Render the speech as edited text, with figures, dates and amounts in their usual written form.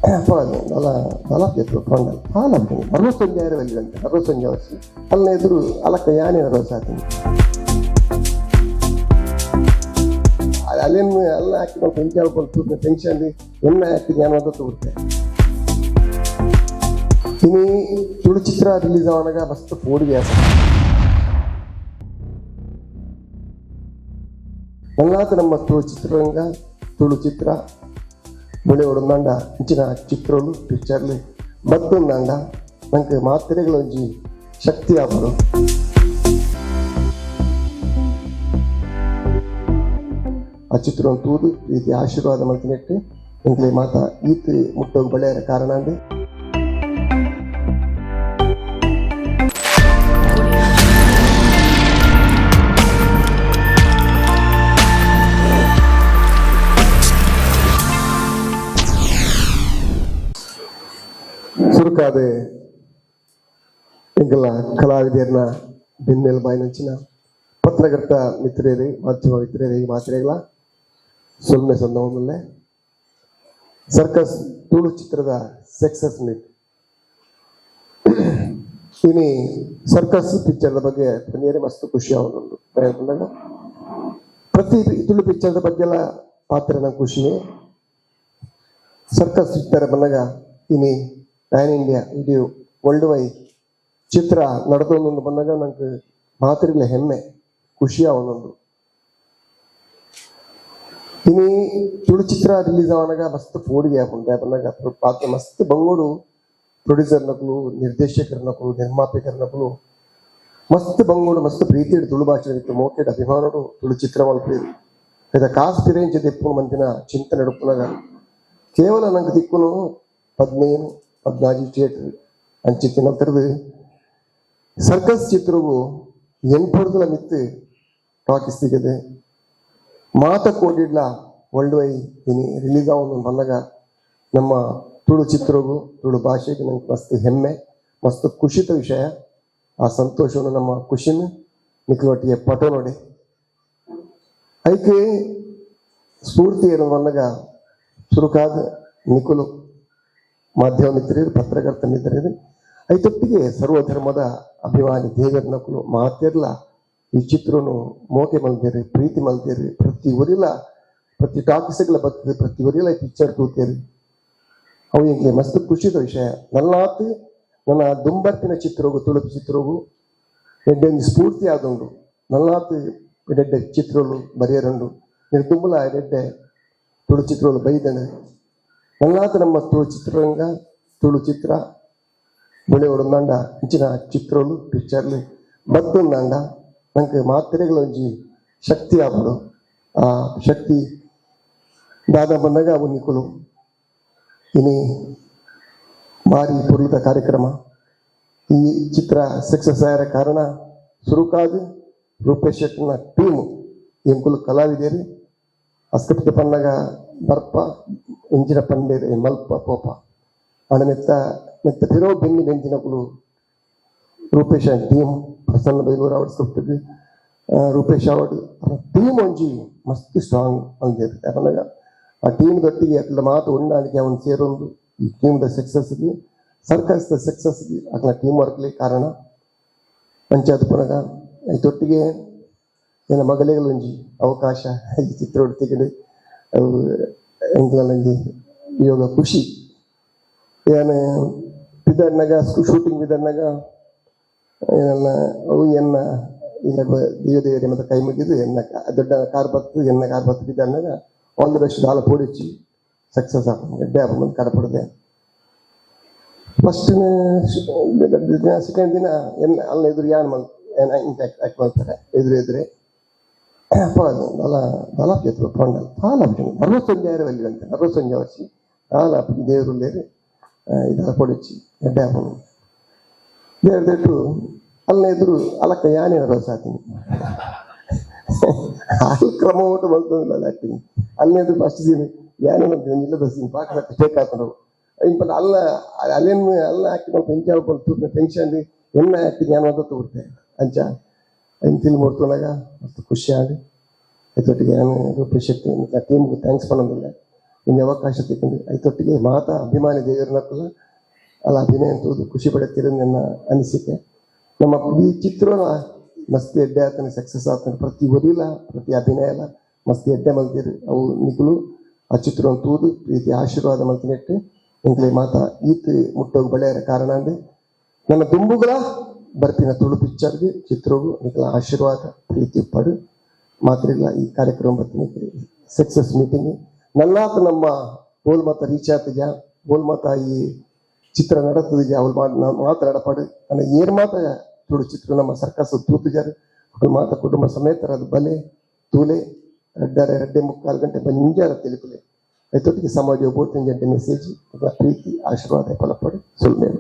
ದಲ ದಲ ಪಂಡಲ್ ಹಾಲಾಗ್ತೀನಿ 65 ಗಂಟೆ 65 ವರ್ಷ ಅಲ್ಲ ಎದುರು ಅಲಕ್ಕ ಯಾನೇ ನರ್ವಸ್ ಆಗ್ತೀನಿ. ಅಲ್ಲೇನು ಅಲ್ಲ ಹಾಕಿ ನಾವು ಟೆನ್ಷನ್ ಟೆನ್ಷನ್ ಎಣ್ಣೆ ಹಾಕಿ ಜ್ಞಾನ ತೋರುತ್ತೆ. ಇನಿ ತುಳು ಚಿತ್ರ ರಿಲೀಸ್ ಆವನಗ ಮಸ್ತ್ ಪೋಡಿಗೆ ನಲ್ಲಾತ ನಮ್ಮ ತುಳು ಚಿತ್ರರಂಗ ತುಳು ಚಿತ್ರ ಬುಳೆಯೋಡು ಇಂಚಿನ ಚಿತ್ರಲು ಪಿಕ್ಚರ್ಲು ಬದ್ದುಂದಾಂಡ ನಂಗೆ ಮಾತ್ರೆಗಳೊಂಜಿ ಶಕ್ತಿ ಆಪುಂಡು. ಆ ಚಿತ್ರವನ್ನು ತೂದು ಪ್ರೀತಿ ಆಶೀರ್ವಾದ ಮಲ್ತಿನೆಟ್ಟು ಎಂಕ್ಲೆ ಮಾತಾ ಈತ್ ಮುಟ್ಟೋಗಿ ಬಳೆಯರ ಕಾರಣ ಅಂದು. ಸುರುಕಾದ ಎಂಕಲ್ನ ಕಲಾವಿದರ್ನ ಬೆನ್ನೆಲ್ ಬಾಯಿನಂಚಿನ ಪತ್ರಕರ್ತ ಮಿತ್ರರೇ, ಮಾಧ್ಯಮ ಮಿತ್ರರೇ, ಮಾತ್ರೆಗಳ ಸೊಲ್ಮೆ ಸಂದವನ್ನಲ್ಲೇ ಸರ್ಕಸ್ ತುಳು ಚಿತ್ರದ ಸಕ್ಸಸ್ ಮೀಟ್. ಇನಿ ಸರ್ಕಸ್ ಪಿಕ್ಚರ್ದ ಬಗ್ಗೆ ಪಂಜೇರಿ ಮಸ್ತ್ ಖುಷಿ ಆವೊಂದುಂಡು. ಬಂದಾಗ ಪ್ರತಿ ತುಳು ಪಿಕ್ಚರ್ದ ಬಗ್ಗೆ ಎಲ್ಲ ಪಾತ್ರ ನಂಗೆ ಖುಷಿಯೇ. ಸರ್ಕಸ್ ಪಿಕ್ಚರ್ ಬಂದಾಗ ಇನಿ ಪ್ಯಾನ್ ಇಂಡಿಯಾ ಇಡೀ ವರ್ಲ್ಡ್ ವೈ ಚಿತ್ರ ನಡೆದೊಂದು ಬಂದಾಗ ನಂಗೆ ಮಾತ್ರೆಗಳ ಹೆಮ್ಮೆ ಖುಷಿ ಆವೊಂದುಂಡು. ಇನಿ ತುಳು ಚಿತ್ರ ರಿಲೀಸ್ ಆವನಗ ಮಸ್ತ್ ಪೋಡಿಗೆ ಆಪುಂಡು. ಬಂದಾಗ ಪಾತ್ರ ಮಸ್ತ್ ಬಂಗೋಡು ಪ್ರೊಡ್ಯೂಸರ್ ನಕಲು, ನಿರ್ದೇಶಕರ ನಕಲು, ನಿರ್ಮಾಪಕರ ನಕಲು ಮಸ್ತ್ ಬಂಗೋಡು ಮಸ್ತ್ ಪ್ರೀತಿ ತುಳು ಭಾಷೆ ಇತ್ತು ಮೋಕೆಡ್ ಅಭಿಮಾನೋಡು ತುಳು ಚಿತ್ರ ಮಲ್ಪೇರು. ಇದ ಕಾಸು ಪಿರೇಂಚ ದಿಪ್ಪುನು ಮಂತಿನ ಚಿಂತನೆ ನಡುಪುನಗ ಕೇವಲ ನಂಗೆ ದಿಕ್ಕುನು 15 14 ಥಿಯೇಟರ್ ಅಂಚಿತ್ತಿನ ಸರ್ಕಸ್ ಚಿತ್ರವು ಎನ್ಪೊಡ್ದುಲ ಮಿತ್ತು ಟಾಕೀಸ್ ಸಿಗದೆ ಮಾತ ಕೋಡಿಡ್ಲ ವರ್ಲ್ಡ್ ವೈ ಇನಿ ರಿಲೀಸ್ ಆವೊಂದು ಬಂದಾಗ ನಮ್ಮ ತುಳು ಚಿತ್ರಗೂ ತುಳು ಭಾಷೆಗೆ ನಂಗೆ ಮಸ್ತ್ ಹೆಮ್ಮೆ, ಮಸ್ತ್ ಖುಷಿತ ವಿಷಯ. ಆ ಸಂತೋಷವನ್ನು ನಮ್ಮ ಖುಷಿನ ನಿಕ್ಲೊಟ್ಟಿಗೆ ಪಟೋ ನೋಡಿ ಐಕೆ ಸ್ಫೂರ್ತಿ ಏನು ಬಂದಾಗ ಸುರುಕಾದ ನಿಕುಲು ಮಾಧ್ಯಮ ಮಿತ್ರರು, ಪತ್ರಕರ್ತ ಮಿತ್ರರು, ಐತೊಟ್ಟಿಗೆ ಸರ್ವಧರ್ಮದ ಅಭಿಮಾನಿ ದೇವರ ನಕಲು ಮಾತೆರ್ಲ ಈ ಚಿತ್ರನು ಮೋಕೆ ಮಲ್ತೇರಿ, ಪ್ರೀತಿ ಮಲ್ತೇರಿ. ಪ್ರತಿ ಊರಿಲ ಪ್ರತಿ ಟಾಕೀಸ್ಗಳ ಬರ್ತದೆ, ಪ್ರತಿ ಊರಿಲ ಪಿಕ್ಚರ್ ತೂತೇರಿ. ಅವು ಎಂಕ್ಲೆ ಮಸ್ತ್ ಖುಷಿದ ವಿಷಯ. ನಲ್ಲಾತ್ ನನ್ನ ದುಂಬರ್ತಿನ ಚಿತ್ರಗು ತುಳು ಚಿತ್ರಗು ಎಡ್ಡೆ ಸ್ಫೂರ್ತಿ ಆದುಂಡು. ನಲ್ಲಾತ್ ಎಡ್ಡೆ ಚಿತ್ರಲು ಬರೆಯರುಂಡು, ದುಂಬುಲ ಎಡ್ಡೆ ತುಳು ಚಿತ್ರಲು ಬೈದನು. ನಲ್ಲಾತ್ ನಮ್ಮ ತುಳು ಚಿತ್ರರಂಗ ತುಳು ಚಿತ್ರ ಬುಳೆಯೋಡು ಇಂಚಿನ ಚಿತ್ರಲು ಪಿಕ್ಚರ್ಲು ಬದ್ದುಂದಾಂಡ ನಂಗೆ ಮಾತ್ರೆಗಳೊಂಜಿ ಶಕ್ತಿ ಆಪುಂಡು. ಆ ಶಕ್ತಿ ದಾದ ಬಂದಾಗ ಅವು ನಿಕುಲು ಇನಿ ಮಾರಿ ಪೊರ್ಲುದ ಕಾರ್ಯಕ್ರಮ. ಈ ಚಿತ್ರ ಸಕ್ಸಸ್ ಆಯರ ಕಾರಣ ಸುರುಕಾದ್ ರೂಪೇಶ್ ಶೆಟ್ಟಿನ ಟೀಮ್ ಎಂಕುಲು ಕಲಾವಿದೇರಿ ಆ ಸ್ಕ್ರಿಪ್ಟ್ ಪನ್ನಗ ಬರ್ಪ ಇಂಚಿನ ಪಂಡೇರು ಮಲ್ಪ ಪೋಪ ಆಂಡ ನೆತ್ತ ನೆತ್ತ ಪಿರೋ ಬೆನ್ನಿ ಬೆಂಚಿನಕುಲು ರೂಪೇಶ್ ಟೀಮ್, ಪ್ರಸನ್ನ ಬೈಲೂರು ಅವಡ್ ಸ್ಕ್ರಿಪ್ಟ್ ರೂಪೇಶ್ ಅವಡ್ ಟೀಮ್ ಒಂಜಿ ಮಸ್ತ್ ಸ್ಟ್ರಾಂಗ್ ಮಲ್ದೇರ್. ಪನ್ನಗ ಆ ಟೀಮ್ ದೊಟ್ಟಿಗೆ ಅಕ್ಲ ಮಾತು ಹೊಂದಾಣಿಕೆ ಅವನು ಸೇರೊಂದು ಈ team the success circus the success ಅಕ್ಲ team ವರ್ಕ್ಲಿ ಕಾರಣ. ಪಂಚಾಯತ್ ಪುನಗ ಐತೊಟ್ಟಿಗೆ ಏನ ಮಗಳಿಗಳೊಂಜಿ ಅವಕಾಶ ಈ ಚಿತ್ರ ತೆಗೆದು ಅವು ಎಂಕ್ಲೊಂಜಿ ಯೋಗ ಖುಷಿ. ಏನು ಪಿದರ್ನಾಗ ಶೂಟಿಂಗ್ ಬಿದರ್ನಾಗ ಏನಲ್ಲ ಅವು ಎನ್ನ ಇಲ್ಲ ದೇವ ದೇವರೇ ಮತ್ತೆ ಕೈ ಮುಗಿದು ಎನ್ನ ದೊಡ್ಡ ಕಾರ್ ಬತ್ತು ಎನ್ನ ಕಾರ್ ಬತ್ತು ಬಿದ್ದರ್ನಾಗ all the best ದಾಲ ಪೋಡಿಚ್ಚಿ ಸಕ್ಸಸ್ ಆಪುಂಡು ಎಡ್ಡೆ ಆಪುಂಡು ಕಡಪಡುದೆ. ಫಸ್ಟ್ ದಿನ ಸೆಕೆಂಡ್ ದಿನ ಎನ್ನ ಅಲ್ಲ ಎದುರು ಯಾನ್ ಮಲ್ ಇಂಟ್ಯಾಕ್ಟ್ ಮಲ್ತಾರೆ ಎದುರು ಎದುರೇ ದಲ ದಲ ಪಂಡಲ್ ಹಾಲಾಗ್ತೀನಿ 65 ಗಂಟೆ 65 ವರ್ಷ ಹಾಲು ದೇವರು ಇದೆಲ್ಲ ಪೊಡಿಚ್ಚಿ ಎಡ್ಡೆ ಆಪುಂಡು. ದೇವ್ರ ದೆಟ್ಟು ಅಲ್ಲ ಎದುರು ಅಲಕ್ಕ ಯಾನೇ ನರ್ವಸ್ ಆತೀನಿ ಅಲ್ಲಿ ಕ್ರಮ ಊಟ ಮಲ್ತೊಂದಿಲ್ಲ ಆಕ್ಟಿಂಗ್. ಅಲ್ಲ ಎದುರು ಫಸ್ಟ್ ಸೀನ್ ಯಾನೇ ಮಲ್ತೀನಿ ಇಲ್ಲದ ಸೀನ್ ಪಾಕ ಟೇಕ್ ಆತನು ಇಂಪಲ್ಲ ಅಲ್ಲ ಅಲ್ಲೇನು ಅಲ್ಲ ಆಕ್ಟಿಂಗ್ ಟೆನ್ಷನ್ ಟೆನ್ಷನ್ ಎನ್ನ ಆಕ್ಟಿಂಗ್ ಯಾನ್ ಮಾತ್ರ ತೋರ್ತೆ ಅಂಚ ಐನ್ ಫಿಲ್ಮ್ ಹೊರ್ತುನಾಗ ಮಸ್ತ್ ಖುಷಿ ಆಂಡ್. ಐತೊಟ್ಟಿಗೆ ಯಾನ್ ರೂಪೇಶ್ ಶೆಟ್ಟಿ ಟೀಮ್ಗೆ thanks ಪನೊಂದುಲ್ಲೆ. ಒಂಜಿ ಅವಕಾಶ ತಿಕ್ಕುಂಡು. ಐತೊಟ್ಟಿಗೆ ಮಾತ ಅಭಿಮಾನಿ ದೇವರನಕ್ಕುಲ ಅಲ್ಲ ಅಭಿನಯ ತೂದು ಖುಷಿ ಪಡೆತಿರ ನನ್ನ ಅನಿಸಿಕೆ. ನಮ್ಮ ಈ ಚಿತ್ರನ ಮಸ್ತ್ ಎಡ್ಡೆ ಆತನ, ಸಕ್ಸಸ್ ಆತನ. ಪ್ರತಿ ಒರಿಲ, ಪ್ರತಿ ಅಭಿನಯಲ ಮಸ್ತ್ ಎಡ್ಡೆ ಮಲ್ತಿರು. ಅವು ನಿಕುಲು ಆ ಚಿತ್ರವನ್ನು ತೂದು ಪ್ರೀತಿ ಆಶೀರ್ವಾದ ಮಲ್ತಿನೆಟ್ಟು ಎಂಕ್ಲೆ ಮಾತ ಈತ್ ಮುಟ್ಟೋಗು ಬಳೆಯರ ಕಾರಣ ಅಂದ್. ನನ್ನ ದುಂಬುಗಳ ಬರ್ಪಿನ ತುಳು ಪಿಕ್ಚರ್ಗೆ, ಚಿತ್ರಗೂ ನಿಕಲ ಆಶೀರ್ವಾದ ಪ್ರೀತಿ ಉಪ್ಪಡು. ಮಾತ್ರ ಇಲ್ಲ, ಈ ಕಾರ್ಯಕ್ರಮ ಬರ್ತೀನಿ, ಸಕ್ಸಸ್ ಮೀಟಿಂಗ್ ನಲ್ಲಾತ ನಮ್ಮ ಓಲ್ ಮಾತ ರೀಚ್ ಆತಜ, ಓಲ್ ಮಾತ ಈ ಚಿತ್ರ ನಡತದಿಜ, ಅವಳು ಮಾತ್ರ ನಡಪಾಡು. ನನ್ನ ಏರ್ ಮಾತ ತುಳು ಚಿತ್ರ ನಮ್ಮ ಸರ್ಕಸ್ ತೂತುಜಾರು, ಅವ್ಳು ಮಾತ ಕುಟುಂಬ ಸಮೇತರ ಅದು ಬಲೆ ತೂಲೆ. ರಡ್ಡರೆ 2.75 ಗಂಟೆ ಬಂಜಾರ ತಿಳಿಪುಲೆ. ಐತೊಟ್ಟಿಗೆ ಸಮಾಜ ಬೋತಂಜಂಟೆ ಮೆಸೇಜ್. ಪ್ರೀತಿ ಆಶೀರ್ವಾದ ಫಲಪಡು. ಸುಲ್ಮೇರು.